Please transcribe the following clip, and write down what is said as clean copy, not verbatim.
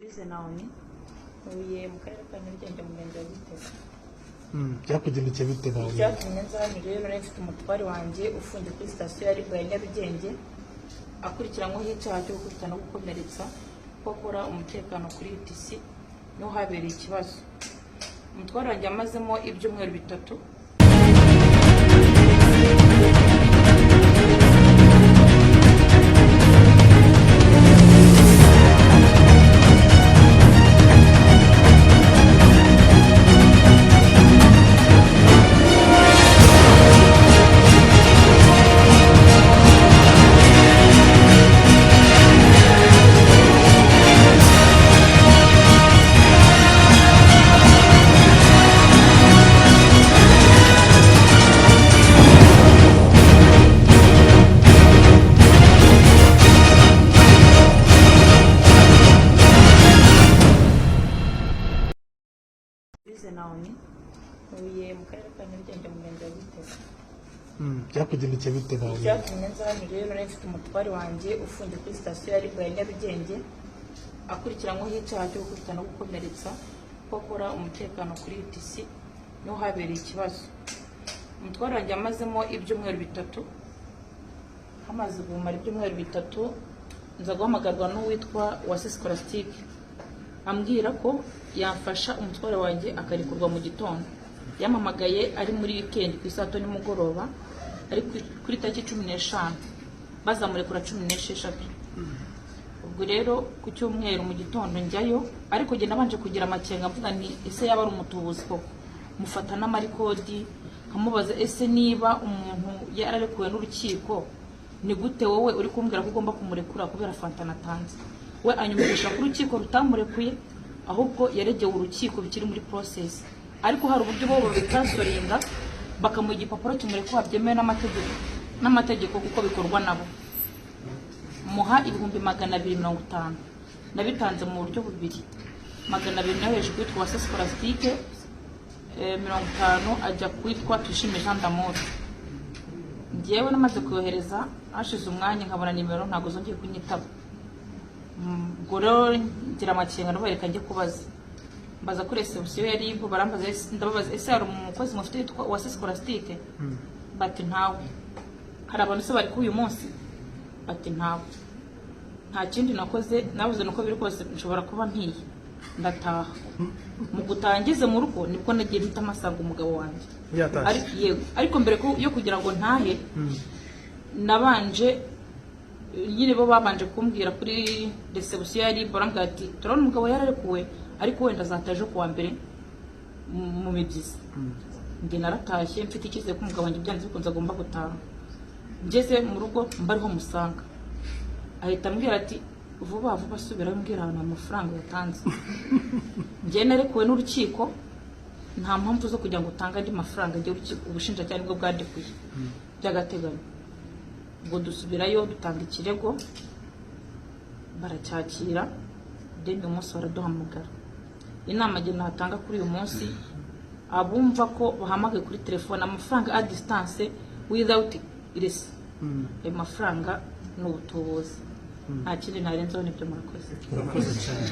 Louise Naomi, ntuye mu Karere ka Nyarugenge, mu Murenge wa Gitega. Byakugendekeye bite, Naomi? Icyatumye nza hano rero, nari mfite umutware wanjye ufungiye kuri sitasiyo ya RIB ya Nyarugenge, akurikiranyweho icyaha cyo gukubita no gukomeretsa, ko akora umutekano kuri UTC, niho habereye ikibazo. Umutware wanjye amazemo ibyumweru 3. Louise Naomi, ntuye mu Karere ka Nyarugenge, mu Murenge wa Gitega. Byakugendekeye bite, Naomi? Icyatumye nza hano rero, nari mfite umutware wanjye ufungiye kuri sitasiyo ya RIB ya Nyarugenge, akurikiranyweho icyaha cyo gukubita no gukomeretsa, ko akora umutekano kuri UTC, niho habereye ikibazo. Umutware wanjye amazemo ibyumweru 3. Hamaze kumara ibyumweru 3, nza guhamagarwa n'uwitwa Uwase Scholastique, ambwira ko yamfasha umutware wanjye akarekurwa mu gitondo. Yampamagaye ari muri weekend ku isato nimugoroba, ari kuri tariki 15, bazamurekura 16. Ubwo rero ku cyumweru mu gitondo njyayo, ariko njye nabanje kugira amakenga, mvuga nti: "Ese yaba ari umutubuzi koko?" Mufata n'amarikodi, nkamubaza: "Ese niba umuntu yararekuwe n'urukiko, ni gute wowe uri kumbwira ko ugomba kumurekura kubera fanta natanze?" We anyumvisha ko urukiko rutamurekuye, ahubwo yaregewe urukiko, bikiri muri process, ariko hari uburyo bo babikansoringa, bakamuha igipapuro kimurekura byemewe n'amategeko kuko bikorwa nabo. Muha 250,000. Nabitanze mu buryo bubiri: 200 nayohereje kwitwa Uwase Scholastique, 50 ajya kwitwa Tuyishime Jean d'Amour. Njyewe namaze kuyohereza, hashize umwanya nkabona nimero ntabwo zongeye kunyitaba. Ubwo rero ngira amakenga, ndabereka njye kubaza, mbaza kuri reception ya RIB, barambaza, ndababaza: "Ese hari umukozi mufite witwa Uwase Scholastique?" Bati: "Ntawe." "Hari abantu se bari kuri uyu munsi?" Bati: "Ntawe." Nta kindi nakoze, nabuze nuko biri kose nshobora kuba ntiye, ndataha. Mu gutaha, ngeze mu rugo, nibwo nagiye mpita mpasanga umugabo wanjye. Yatashye? Yego, ariko mbere yo kugira ngo ntahe, nabanje nyine, bo babanje kumbwira kuri reception ya RIB, barambwira ati: "Turabona umugabo yararekuwe, ariko wenda azataha ejo kuwa mbere mu mibyizi." Njye naratashye mfite icyizere ko umugabo wanjye byanze bikunze agomba gutaha. Ngeze mu rugo mba ariho musanga, ahita ambwira ati: "Vuba vuba asubirayo, mbwira ahantu amafaranga yatanze. Njye narekuwe n'urukiko, nta mpamvu zo kugira ngo utange andi mafaranga. Njye urukiko, ubushinjacyaha nibwo bwandekuye by'agateganyo." Ubwo dusubirayo, dutanga ikirego, baracyakira, then uyu munsi baraduhamagara. Inama njye natanga kuri uyu munsi, abumva ko bahamagaye kuri telefone amafaranga a distance without receipt, ayo mafaranga ni ubutubuzi. Nta kindi narenzaho, nibyo, murakoze. Urakoze cyane.